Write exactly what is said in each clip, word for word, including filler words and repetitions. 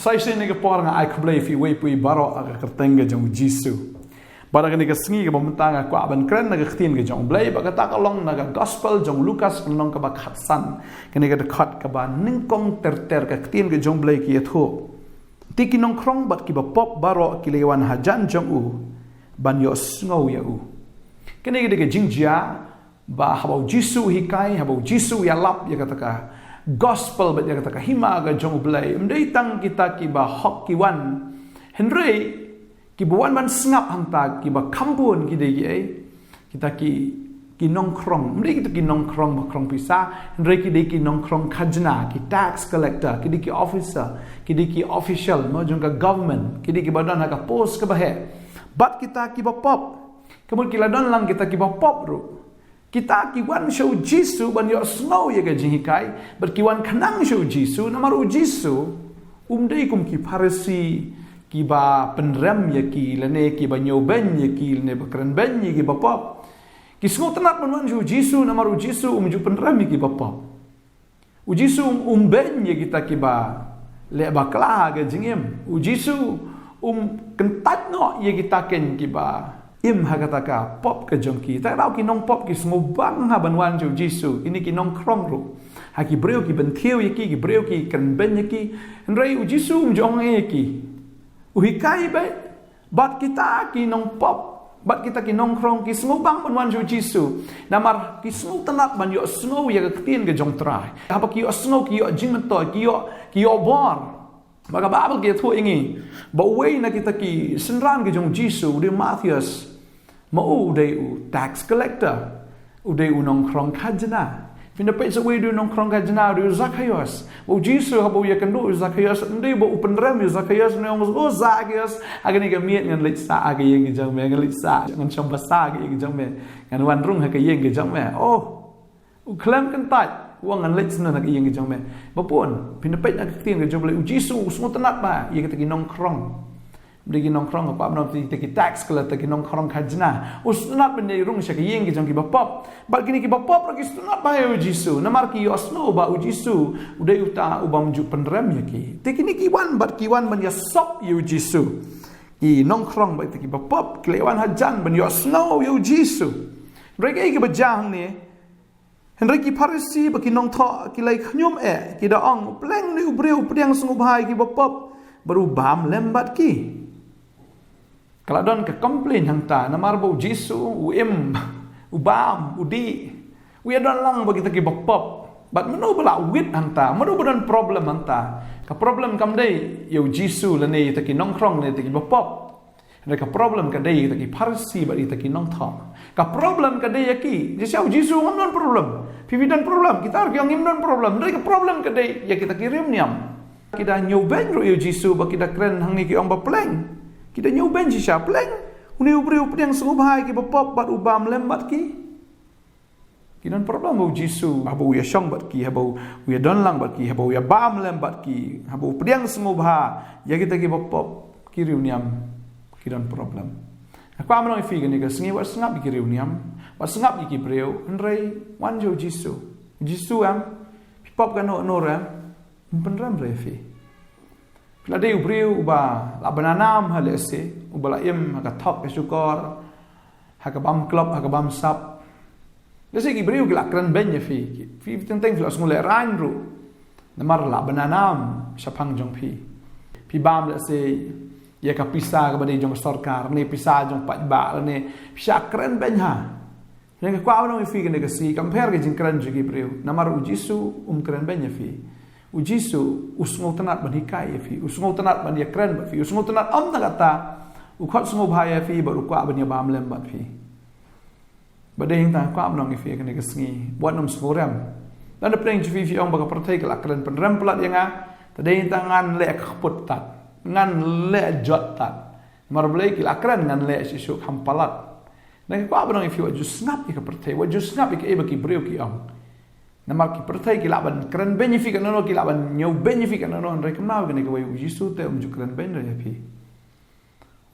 Sa shisien ha kane ka por nga ai khublei ïa phi uwei pa uwei baroh ha ka kyrteng ka jong u Jisu. Bad ha kane ka sngi kaba mynta nga kwah ban kren na ka ktien ka jong u Blei, bad kata ka long na ka gospel jong u Lukas, ka lynnong kaba khatsan, kane ka dkhot kaba nyngkong ter ter, ka ktien ka jong u Blei ka ïathuh: Te ki nongkhrong bad kiba pop baroh ki la ïawan hajan jong u ban ïohsngew ïa u. Kane ka dei ka jingjia ba haba u Jisu u hikai, haba u Jisu u ïalap ïa kata ka gospel bad ïa kata ka hima ka jong u Blei, ym dei tang kita kiba hok ki wan, hynrei kiba wan ban sngap hangta, kiba kham bun ki dei kiei? Kita ki, ki nongkhrong. Ym dei kita ki nongkhrong ba khrong pisa, hynrei ki dei ki nongkhrong khajna, ki tax collector, ki dei ki officer, ki dei ki official, mo, jong ka government, ki dei kiba don ha ka post kaba heh. Bad kita kiba pop. Ka mut ki la don lang kita kiba pop ruh. Kita ki wan sha u Jisu ban ïohsngew ïa ka jinghikai, bad ki wan khnang sha u Jisu, namar u Jisu um dei kum ki Pharisi kiba pynrem ïa ki, lane kiba ñiewbeiñ ïa ki, lane ba krenbeiñ ïa kiba pop. Ki sngewtynnat ban wan sha u Jisu, namar u Jisu um ju pynrem ïa kiba pop. U Jisu um, um beiñ ïa kita kiba leh bakla ha ka jingim. U Jisu um kyntait noh ïa kita keiñ kiba im ha kata ka pop ka jong ki. Te daw ki nongpop ki sngewbang ha ban wan sha u Jisu, kine ki nongkhrong ruh. Ha ki briew ki bynthiew ïa ki, ki briew ki krenbeiñ ïa ki. Hynrei u Jisu um ju ong ei ïa ki. U hikai beit, bad kita ki nongpop, bad kita ki nongkhrong ki sngewbang ban wan sha u Jisu. Namar ki sngewtynnat ban ïohsngew ïa ka ktien ka jong u Trai. Haba ki ïohsngew ki ïoh jingmyntoi, ki ïoh, ki ïoh bor. Ba ka Baibl ka ïathuh ïa ngi ba uwei na kita ki synran ka jong u Jisu u dei u Mathaios. Ma u, u dei u tax collector. U dei u nongkhrong khajna. Phin da peit sa uwei u dei u nongkhrong khajna, u dei u Zakhaios. Ba u Jisu haba u ïakynduh u Zakhaios, ym dei ba u pynrem ïa u Zakhaios, u ong, "O Zakhaios, ha kane ka miet ngan leit sah ha ka ïing ka jong me, ngan leit sah, ngan shong basa ha ka ïing ka jong me. Ngan wan rung ha ka ïing ka jong me." Oh. U khlem kyntait, u ong, "Ngan leit sah ha ka ïing ka jong me." Ba bun, phin da peit na ka ktien ka jong u Blei, u Jisu u sngewtynnat bha ïa kita ki nongkhrong. Ym dei ki nongkhrong, ka pop nong, kita ki tax collector, ki nongkhrong khajna. U sngewtynnat ban ïa rung sha ka ïing ka jong kiba pop. Bad kine kiba pop ruh ki sngewtynnat bha ïa u Jisu, namar ki ïohsngew ba u Jisu u dei uta u bym ju pynrem ïa ki. Te kine ki wan bad ki wan ban ïasop ïa u Jisu. Ki nongkhrong bad kita kiba pop ki la wan hajan ban ïohsngew ïa u Jisu. Hynrei kaei kaba jia hangne? Hynrei ki Pharisi bad ki nongthoh ki la ïa khñium eh, ki da ong, "Pleng une u briew u pdiang sngewbha ïa kiba pop bad u bam lem bad ki." Ka la don ka complain hangta, namar ba u Jisu u im, u bam, u dih, u ïadon lang bad kita kiba pop. Bad mano ba la wit hangta, mano ba don problem hangta? Ka problem kam dei ïa u Jisu lane ïa kita ki nongkhrong lane ïa kita kiba pop. Hynrei ka problem ka dei ïa kita ki Pharisi bad ïa kita ki nongthoh. Ka problem ka dei ïa ki. Jisu, Jisu ngam don problem. Phi, phi don problem. Kita ruh ki ong ngim don problem. Hynrei ka problem ka dei ïa kita ki riewniam. Ki da ñiewbeiñ ruh ïa u Jisu ba ki da kren hangne, ki ong ba pleng. Ki da ñiewbeiñ shisha, pleng. Une u briew u pdiang sngewbha ïa kiba pop bad u bam lem bad ki. Ki don problem ba u Jisu, haba u ïashong bad ki, haba u ïadon lang bad ki, haba u ïabam lem bad ki, haba u pdiang sngewbha ïa kita kiba pop, ki riewniam ki don problem. Nga kwah ban ong ïa phi kane ka sngi, wat sngap ïa ki riewniam, wat sngap ïa ki briew, hynrei wan sha u Jisu. U Jisu em, phi pop kano kano ruh em, un pynrem ruh ïa phi. Phi la dei u briew uba la ba nanam ha lehse, uba la im ha ka thok ka shukor, ha ka bam klop, ha ka bam sap. Lehse ki briew ki la kren beiñ ïa phi, ki, phi teng teng phi la sngew lehraiñ ruh. Namar la ba nanam shaphang jong phi. Phi bam lehse ïa ka pisa kaba dei jong ka sorkar, ne pisa jong paidbah, ne phi shah kren beiñ ha. Nga kwah ban ong ïa phi kane ka sngi, kam pher ka jingkren jong ki briew. Namar u Jisu um kren beiñ ïa phi. U Jisu u sngewtynnat ban hikai ïa phi, u sngewtynnat ban ïakren bad phi, u sngewtynnat ym tang katta, u khot sngewbha ïa phi bad u kwah ban ïabam lem bad phi. Bad dei hangta nga kwah ban ong ïa phi kane ka sngi, wat nym sngewrem. Lada pdeng jong phi phi ong ba ka pyrthei ka la kren pynrem palat ïa nga, te dei hangta ngan leh ka kput tad, ngan leh jot tad. Namar balei ki la kren ngan leh shisha kham palat. Nga kwah ban ong ïa phi, wat ju sngap ïa ka pyrthei, wat ju sngap ïa kaei ba ki briew ki ong. Namar ki pyrthei ki lah ban kren beiñ ïa phi kano kano, ki lah ban ñiewbeiñ ïa phi kano kano, hynrei kumno kane kawei, u Jisu te um ju kren beiñ ruh ïa phi.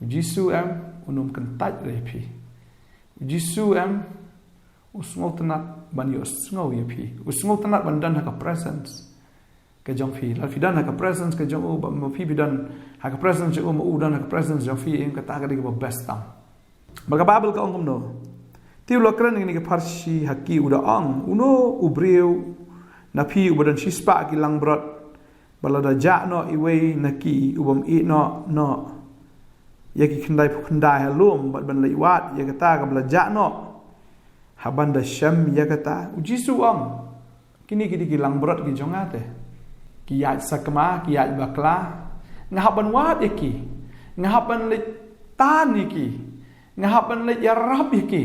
U Jisu em, un ym kyntait ruh ïa phi. U Jisu em, u sngewtynnat ban ïohsngew ïa phi. U sngewtynnat ban don ha ka presence. ka jong phi. Lada phi don ha ka presence ka jong u, ba ma phi phi don ha ka presence jong u, ma u don ha ka presence jong phi, ïa kata ka dei kaba best tam. Bad ka Bible ka ong kumno? Te u la kren ïa kine ki pharshi ha ki, u da ong, uno u briew na phi uba don shispah ki langbrot, bad lada jah noh iwei na ki, u bym ïeh noh noh ïa ki khyndai phew khyndai ha lum, bad ban leit wad ïa kata kaba la jah noh, haba un da shem ïa kata? U Jisu u ong, kine ki dei ki langbrot ki jong nga te. Ki ïaid sakma, ki ïaid bakla. Nga hap ban wad ïa ki. Nga hap ban leit tan ïa ki. Nga hap ban leit ïarap ïa ki.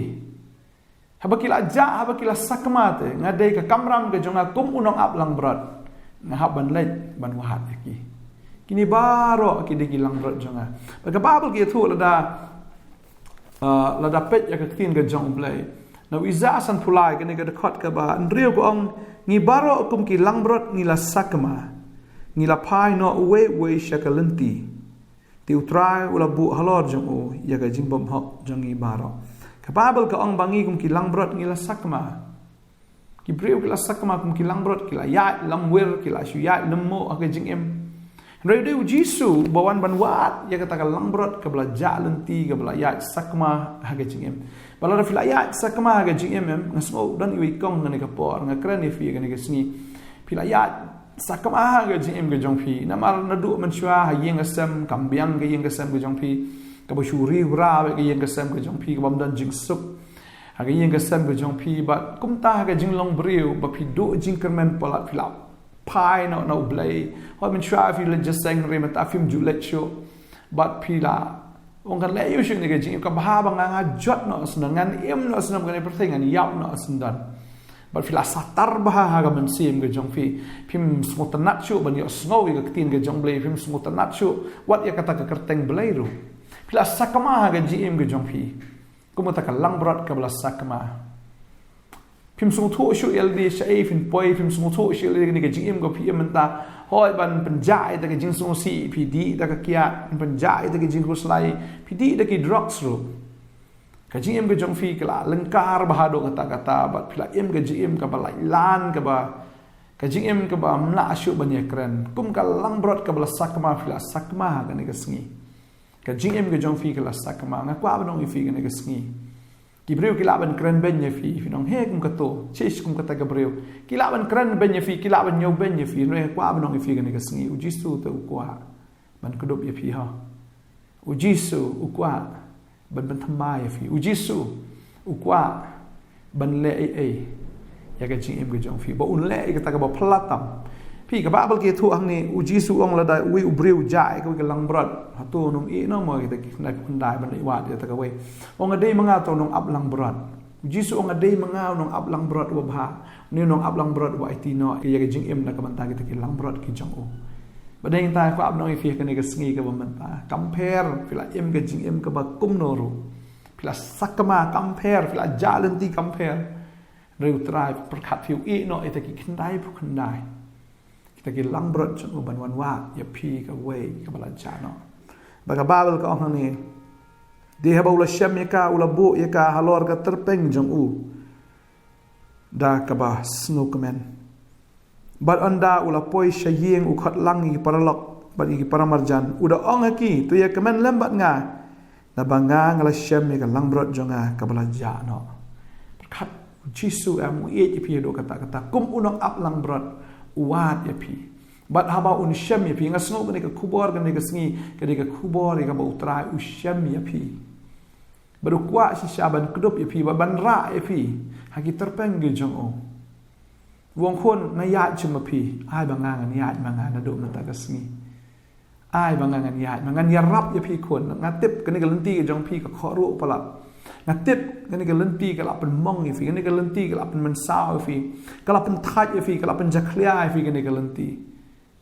Haba ki la jah, haba ki la sakma te, nga dei ka kamram ka jong nga kum u nongap langbrot, nga hap ban leit ban wad ïa ki. Kine baroh ki dei ki langbrot jong nga. Bad ka Bible ka ïathuh lada, ah, lada peit ïa ka ktien ka jong U Blei, na Isaïah sanphew lai, kane ka dkhot kaba hynriew ka ong, ngi baroh kum ki langbrot ngi la sakma, ngi la phai noh uwei uwei sha ka lynti. Te U Trai u la buh halor jong u ïa ka jingbymhok jong ngi baroh. Ka Bible ka ong ba ngi kum ki langbrot ngi la sakma. Ki briew ki la sakma kum ki langbrot, ki la ïaid lamwir, ki la shu ïaid lymmuh ha ka jingim. Hynrei u dei U Jisu uba wan ban wad ïa kata ka langbrot kaba la jah lynti, kaba la ïaid sakma ha ka jingim. Bad lada phi la ïaid sakma ha ka jingim, em, nga sngew don iwei i kong kane ka por, nga kren ïa phi kane ka sngi. Phi la ïaid sakma ha ka jingim ka jong phi. Namar naduh mynshuwa ha ïing ka sem, kam biang ka ïing ka sem ka jong phi. Kaba shu riewra beit ka ïing ka sem ka jong phi, kaba ym don jingsuk ha ka ïing ka sem ka jong phi. Bad kumta ha ka jinglong briew, ba phi duh jingkyrmen palat, phi la phai noh na U Blei. Hooid, mynshuwa phi leit jingïaseng, hynrei mynta phim ju leit shuh. Bad phi la ong, kan leh aiu shuh ïa kane ka jingim, ka bha ba nga, nga jot noh syndon, ngan im noh syndon ha kane ka pyrthei, ngan ïap noh syndon. Bad phi la satar bha ha ka mynsiem ka jong phi. Phim sngewtynnat shuh ban ïohsngew ïa ka ktien ka jong U Blei, phim sngewtynnat shuh wat ïa kata ka kyrteng Blei ruh. Phi la sakma ha ka jingim ka jong phi kum kata ka langbrot kaba la sakma. Phim sngewthuh shuh ïa lade shaei phin poi, phim sngewthuh shuh ïa lade kane ka jingim kaba phi im mynta. Hooid, ban pynjah ïa kata ka jingsngewsih, phi dih da ka kiad, ban pynjah ïa kata ka jingkhuslai, phi dih da ki drugs ruh. Ka jingim ka jong phi ka la lyngkar bha haduh katta katta, bad phi la im ka jingim kaba lait lan, kaba, ka jingim kaba ym lah shuh ban ïakren. Kum ka langbrot kaba la sakma, phi la sakma ha kane ka sngi. Ka jingim ka jong phi ka la sakma. Nga kwah ban ong ïa phi kane ka sngi, ki briew ki lah ban kren beiñ ïa phi, phin ong, he, kum kato, shish, kum kata ka briew. Ki lah ban kren beiñ ïa phi, ki lah ban ñiew beiñ ïa phi, hynrei nga kwah ban ong ïa phi kane ka sngi, U Jisu te u kwah ban kdup ïa phi, ho. U Jisu u kwah ban pynthymmai ïa phi. U Jisu u kwah ban leh ei ei ïa ka jingim ka jong phi, ba un leh ïa kata kaba phylla tam. Phi, ka Bible ka ïathuh hangne, U Jisu u ong, lada uwei u briew u jah ïa kawei ka langbrot, hato un ym ïeh noh mo ïa kita ki khyndai phew khyndai ban leit wad ïa kata kawei? U ong, nga dei ma nga uta u nongap langbrot. U Jisu u ong, nga dei ma nga u nongap langbrot uba bha, une u nongap langbrot uba aiti noh ïa ka jingim na ka bynta kita ki langbrot ki jong u. Bad dei nangta nga kwah ban ong ïa phi ha kane ka sngi kaba mynta, kam pher phi la im ka jingim kaba kumno ruh, phi la sakma kam pher, phi la jah lynti kam pher, hynrei U Trai pyrkhat phi, u ïeh noh ïa kita ki khyndai phew khyndai, kita ki langbrot jong u, ban wan wad ïa phi kawei kaba la jah noh. Bad ka Bible ka ong hangne, dei haba u la shem ïa ka, u la buh ïa ka halor ka tyrpeng jong u da kaba sngewkmen. Bad ynda u la poi sha ïing, u khot lang ïa ki paralok bad ïa ki paramarjan, u da ong ha ki, to ïakmen lem bad nga, naba nga, nga la shem ïa ka langbrot jong nga kaba la jah noh. Pyrkhat, U Jisu em, u ïeit ïa phi haduh katta katta. Kum u nongap langbrot u wad ïa phi. Bad haba un shem ïa phi, nga sngew kane ka khubor kane ka sngi ka dei ka khubor ïa kaba U Trai u shem ïa phi. Bad u kwah shisha ban kdup ïa phi, bad ban rah ïa phi ha ki tyrpeng ki jong u. U ong, khun, nga ïaid shuh ma phi, ai ba nga ngan ïaid ma nga naduh mynta ka sngi. Ai ba nga ngan ïaid ma nga, ngan ïarap ïa phi, khun. Nga tip kane ka lynti ka jong phi ka khohruh palat. Nga tip kane ka lynti ka la pynmong ïa phi, kane ka lynti ka la pynmynsaw ïa phi, ka la pynthait ïa phi, ka la pynjakhlia ïa phi kane ka lynti.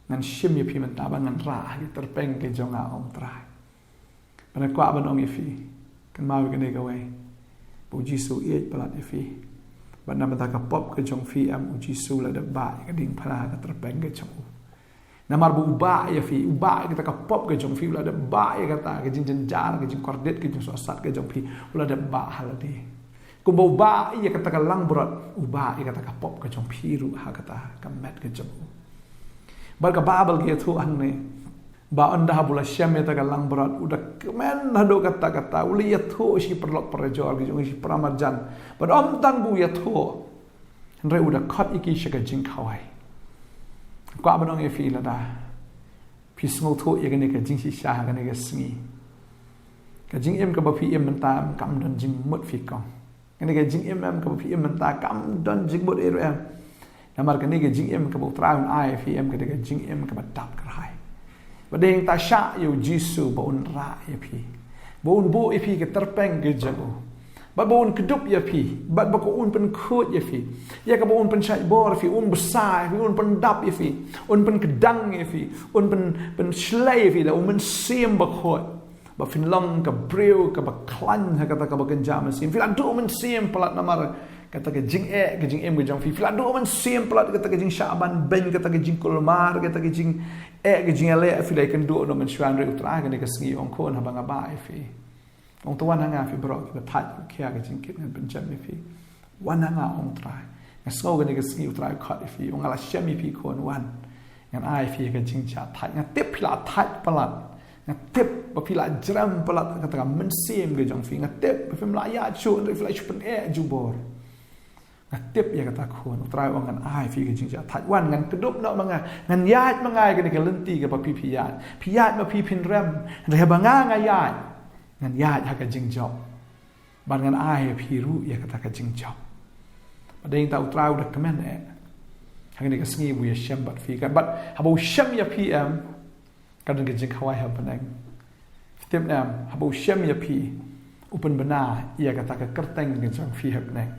Ngan shim ïa phi mynta bad ngan rah ha ki tyrpeng ki jong nga, ong U Trai. Bad nga kwah ban ong ïa phi, kynmaw ïa kane kawei, ba U Jisu u ïeit palat ïa phi. Bad na bynta ka pop ka jong phi em, U Jisu u la dep bah ïa ka diengphna ha ka tyrpeng ka jong u. Namar ba u bah ïa phi, u bah ïa kata ka pop ka jong phi, u la dep bah ïa kata ka jingjynjar, ka jingkordit, ka jingsohsat ka jong phi, u la dep bah ha lade. Kumba u bah ïa kata ka langbrot, u bah ïa kata ka pop ka jong phi ruh ha kata ka met ka jong u. Bad ka Baibl ka ïathuh hangne ba ynda haba u la shem ïa kata ka langbrot, u da kmen haduh katta katta, u la ïathuh sha ki paralok parajor ki jong u, sha ki paramarjan. Bad ym tang ba u ïathuh, hynrei u da khot ïa ki sha ka jingkhawai. Kwah ban ong ïa phi, lada phi sngewthuh ïa kane ka jingshisha ha kane ka sngi, ka jingim kaba phi im mynta kam don jingmut phi kong. Kane ka jingim em kaba phi im mynta kam don jingmut ïa u em. Namar kane ka jingim kaba u Trai un ai ïa phi em, kane ka jingim kaba dap kyrhai. Bad dei tang shah ïa u Jisu ba un rah ïa phi, ba un buh ïa phi ka tyrpeng ka jong u, bad ba un kdup ïa phi, bad ba ka un pynkhuid ïa phi, ïa kaba un pynshait bor ïa phi, un bsa ïa phi, un pyndap ïa phi, un pynkdang ïa phi, un pyn pynshlei ïa phi da u Mynsiem Bakhuid. Ba phin long ka briew kaba khlaiñ ha kata kaba kynja mynsiem. Phi la duh mynsiem palat namar kata ka jingeh ka jingim ka jong phi. Phi la duh mynsiem palat kata ka jingshah ban beiñ, kata ka jingkulmar, kata ka jingeh ka jingïaleh. Phi la ïakynduh noh mynshuwa, hynrei u Trai kane ka sngi u ong, khun, haba nga bah ïa phi, ong, to wan ha nga phi baroh kiba thait kiba khia ka jingkit, ngan pynjem ïa phi. Wan ha nga, ong u Trai. Nga sngew kane ka sngi u Trai u khot ïa phi, ong, nga la shem ïa phi khun, wan. Ngan ai ïa phi ka jingjahthait. Nga tip phi la thait palat. Nga tip ba phi la jrem palat kata ka mynsiem ka jong phi. Nga tip ba phim lah ïaid shuh, hynrei phi la shu pyneh jubor. Nga tip ïa kata khun. U Trai u ong, ngan ai ïa phi ka jingjahthait. Wan, ngan kdup noh ma nga. Ngan ïaid ma nga ïa kane ka lynti kaba phi phi ïaid. Phi ïaid ma phi phin rem, hynrei haba nga nga ïaid, ngan ïaid ha ka jingjop. Bad ngan ai ïa phi ruh ïa kata ka jingjop. Bad dei tang u Trai u da kmen eh ha kane ka sngi ba u ïashem bad phi. Bad haba u shem ïa phi em, ka don ka jingkhawai ha bneng. Phi tip ne em, haba u shem ïa phi, u pynbna ïa kata ka kyrteng ka jong phi ha bneng.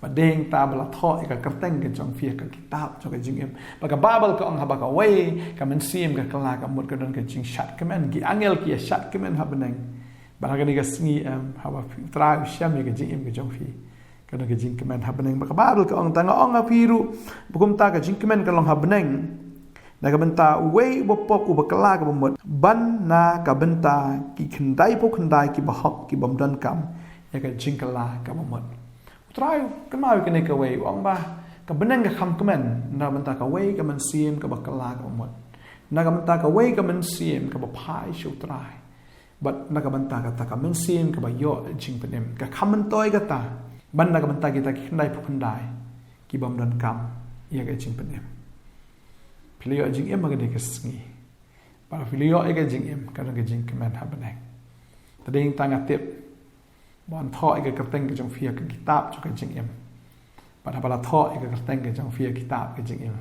Bad dei tang ba la thoh ïa ka kyrteng ka jong phi ha ka kitab jong ka jingim. Bad ka Baibl ka ong, haba kawei ka mynsiem ka kylla ka mut, ka don ka jingshad kmen, ki angel ki ïashad kmen ha bneng. Bad ha kane ka sngi em, haba phi, u Trai u shem ïa ka jingim ka jong phi, ka don ka jingkmen ha bneng. Bad ka Baibl ka ong, tang nga ong ha phi ruh ba kumta ka jingkmen ka long ha bneng, na ka bynta uwei uba pop, uba kylla kaba mut, ban na ka bynta ki khyndaiphew khyndai kiba hok, ki bym donkam ïa ka jingkylla kaba mut. U Trai u kynmaw ïa kane kawei, u ong ba ka bneng ka kham kmen na ka bynta kawei ka mynsiem kaba kylla kaba mut, na ka bynta kawei ka mynsiem kaba phai sha u Trai. Bad na ka bynta kata ka mynsiem kaba ïoh jingpynim, ka kham myntoi kata, ban na ka bynta kita ki khyndaiphew khyndai ki bym donkam ïa ka jingpynim. Phi la ïoh jingim ha kane ka sngi. Bad phi la ïoh ïa ka jingim, ka don ka jingkmen ha bneng. Te dei tang nga tip ba yn thoh ïa ka kyrteng ka jong phi ha ka kitab jong ka jingim. Bad haba la thoh ïa ka kyrteng ka jong phi ha ka kitab ka jingim,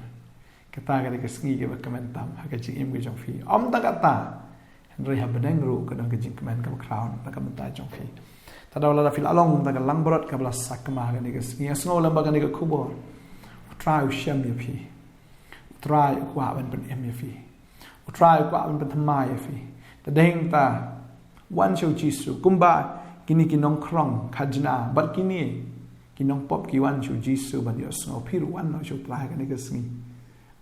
kata ka dei ka sngi kaba kmen tam ha ka jingim ka jong phi. Ym tang kata, hynrei ha bneng ruh ka don ka jingkmen kaba khraw na ka bynta jong phi. Te da lada phi la long na ka langbrot kaba la sakma ha kane ka sngi, nga sngew lem ba kane ka khubor, u Trai u shem ïa phi. U Trai u kwah ban pynim ïa phi. U Trai u kwah ban pynthymmai ïa phi. Te dei tang wan sha u Jisu. Kumba kine ki nongkhrong khajna bad kine ki nongpop ki wan sha u Jisu ban ïohsngew, phi ruh wan noh sha u Trai kane ka sngi.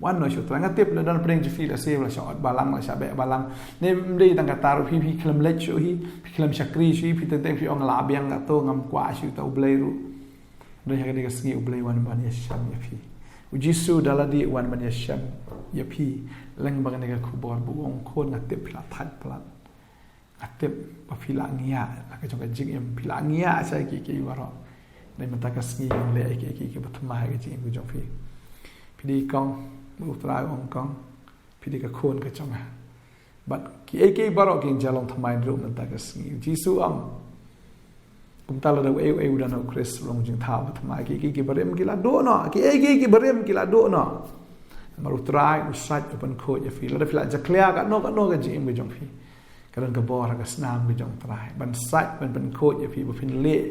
Wan noh sha u Trai. Nga tip la don pdeng jong phi la shu, la shah ot balang, la shah beh balang. Ne ym dei tang kata ruh, phi, phi khlem leit shuh hi, phi khlem shakri shuh hi, phi teng teng phi ong, la biang kato, ngam kwah shuh ïa uta u Blei ruh. Hynrei ha kane ka sngi u Blei u wan ban ïashem ïa phi. U Jisu da lade u wan ban ïashem ïa phi. Lem bad kane ka khubor ba u ong, khun, nga tip phi la thait palat. Nga tip ba phi la ngiah la ka jong ka jingim, phi la ngiah sha kiei kiei baroh. Hynrei mynta ka sngi nga leh ïa kiei kiei kiba thymmai ha ka jingim ka jong phi. Phi dei kong, ba u Trai u ong kong. Phi dei ka khun ka jong nga. Bad kiei kiei baroh kin sa long thymmai ruh mynta ka sngi. U Jisu u ong, kumta lada uei uei u don ha u Khrist u long jingthaw ba thymmai. Kiei kiei kiba rim ki la duh noh. Kiei kiei kiba rim ki la duh noh. Namar u Trai u sait, u pynkhuid ïa phi. Lada phi la jakhlia katno katno ka jingim ka jong phi, ka don ka bor ha ka snam ka jong u Trai ban sait, ban pynkhuid ïa phi ba phin leh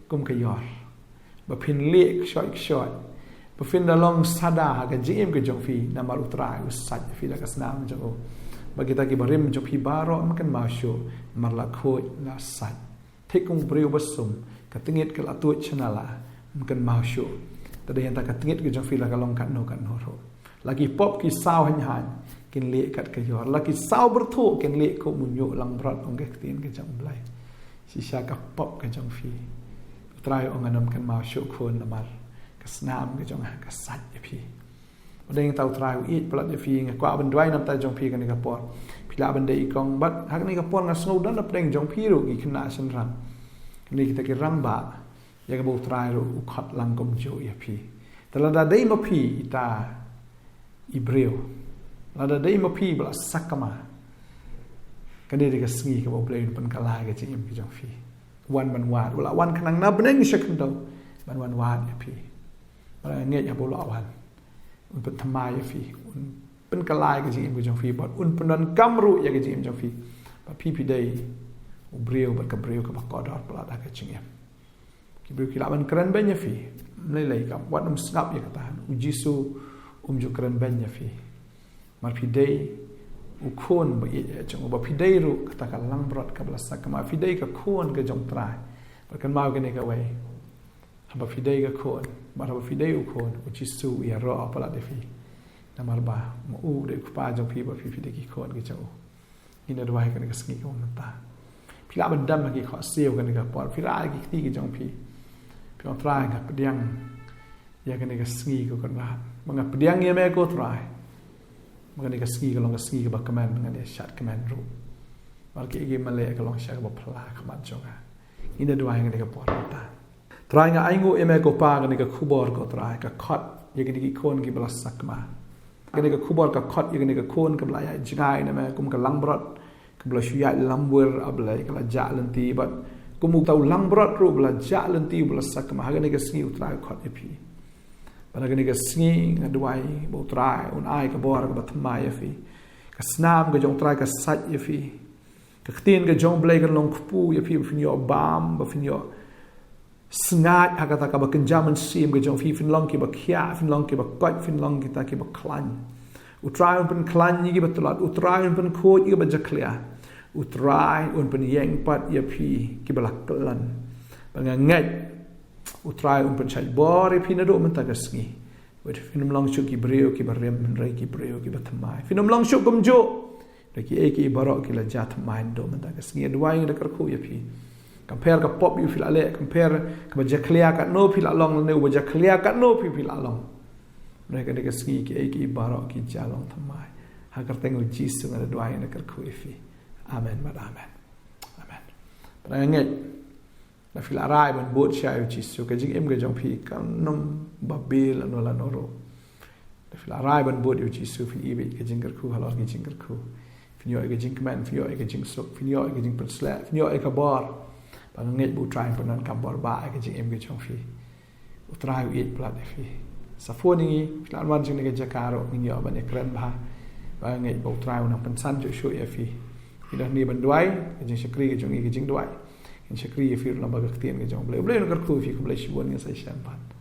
kum ka ïor, ba phin leh kshoh kshoh, ba phin da long sada ha ka jingim ka jong phi. Namar u Trai u sait ïa phi da ka snam jong u. Bad kita kiba rim jong phi baroh ym kynmaw shuh, namar la khuid, la sait. Thik kum u briew ba sum, ka tngit ka la tuid sha nala, ym kynmaw shuh. Te dei hangta ka tngit ka jong phi la ka long katno katno ruh. La ki pop ki saw hynhaiñ, kin leh kat ka ïor. La ki saw byrthuh, kin leh kum u ñiuh langbrot, ong ka ktien ka jong u Blei. Shisha ka pop ka jong phi, u Trai u ong, ngan ym kynmaw shuh khun, namar ka snam ka jong nga ka sait ïa phi. Pdeng ta U Trai u ïeit palat ïa phi, nga kwah ban duwai namar jong phi kane ka por. Phi lah ban dei i kong bad ha kane ka por nga sngew don la pdeng jong phi ruh ki khynnah shynrang, kine kita ki rangbah, ïa kaba U Trai ruh u khot lang kumjuh ïa phi. Te lada dei ma phi ita i briew, lada dei ma phi ba la sakma, kane dei ka sngi kaba U Blei un pynkylla ïa ka jingim ka jong phi. Wan ban wad, u la wan khnang na bneng sha khyndew ban wan wad ïa phi. Ba la ngeit haba u la wan, un pynthymmai ïa phi, un pynkylla ïa ka jingim ka jong phi bad un pyndonkam ruh ïa ka jingim jong phi. Bad phi phi dei u briew bad ka briew kaba kordor palat ha ka jingim. Ki briew ki lah ban kren beiñ ïa phi, ym lei lei, kam, wat nym sngap ïa kata. U Jisu um ju kren beiñ ïa phi. Namar phi dei u khun ba ïeit jong u, ba phi dei ruh kata ka langbrot kaba la sakma, phi dei ka khun ka jong U Trai. Bad kynmaw kane kawei, haba phi dei ka khun, bad haba phi dei u khun, U Jisu u ïaroh palat ïa phi. Namar ba ma u u dei u kpa jong phi, bad phi phi dei ki khun ki jong u. Ngin ïa duwai kane ka sngi kaba mynta. Phi lah ban dem ha ki khohsiew kane ka por, phi rah ïa ki kti ki jong phi. Phi ong, Trai, nga pdiang ïa kane ka sngi, ko Kynrad. Ba nga pdiang ïa me, ko Trai, ba kane ka sngi ka long ka sngi kaba kmen, ngan ïa shad kmen ruh. Namar kiei kiei ba me leh ka long shisha kaba phylla ha khmat jong nga. Ngin ïa duwai kane ka por mynta. Trai, nga ainguh ïa me ko Pa, kane ka khubor, ko Trai, ka khot ïa kine ki khun kiba la sakma. Kane ka khubor ka khot ïa kane ka khun kaba la ïaid jngai na me kum ka langbrot kaba la shu ïaid lamwir, A Blei, ka la jah lynti, bad kum uta u langbrot ruh ba la jah lynti, ba la sakma, ha kane ka sngi U Trai u khot ïa phi. Bad ha kane ka sngi nga duwai ba U Trai un ai ka bor kaba thymmai ïa phi. Ka snam ka jong U Trai ka sait ïa phi. Ka ktien ka jong U Blei kan long kpu ïa phi, ba phin ïoh bam, ba phin ïoh sngaid ha kata kaba kynja mynsiem ka jong phi, phin long kiba khiah, phin long kiba koit, phin long kita kiba khlaiñ. U Trai un pynkhlaiñ ïa kiba tlot, U Trai un pynkhuid ïa kiba jakhlia. U Trai un pynïeng pat ïa phi kiba la kyllon. Bad nga ngeit U Trai un pynshait bor ïa phi naduh mynta ka sngi. Bad phin ym long shuh ki briew kiba rim, hynrei ki briew kiba thymmai. Phin ym long shuh kumjuh. Da kiei kiei baroh ki la jah thymmai naduh mynta ka sngi. Nga duwai, nga da kyrkhu ïa phi. Kam pher ka pop ïa u phi la leh, kam pher kaba jakhlia katno phi la long, lane uba jakhlia katno phi phi la long. Hynrei kane ka sngi kiei kiei baroh ki jah long thymmai. Ha ka kyrteng U Jisu nga da duwai, nga da kyrkhu ïa phi. Amen bad amen. Amen. Bad nga ngeit, lada phi la rai ban bud shai ïa U Jisu, ka jingim ka jong phi kan ym babe lano lano ruh. Lada phi la rai ban bud ïa U Jisu, phin ibit ka jingkyrkhu halor ki jingkyrkhu. Phin ïoh ïa ka jingkmen, phin ïoh ïa ka jingsuk, phin ïoh ïa ka jingpynsleh, phin ïoh ïa ka bor. Bad nga ngeit ba U Trai un pyndonkam bor ba ïa ka jingim ka jong phi. U Trai u ïeit palat ïa phi. Sa phone ïa ngi, phi lah ban wan sha kane ka jaka ruh, ngin ïoh ban ïakren bha. Bad nga ngeit ba U Trai un nang pynsan shuh shuh ïa phi. Ngi don hangne ban duwai, ka jingshakri ka jong ngi ka jingduwai. Ngin shakri ïa phi ruh lyngba ka ktien ka jong U Blei. U Blei un kyrkhu ïa phi, khublei shibun, ngin sa ïashem pat.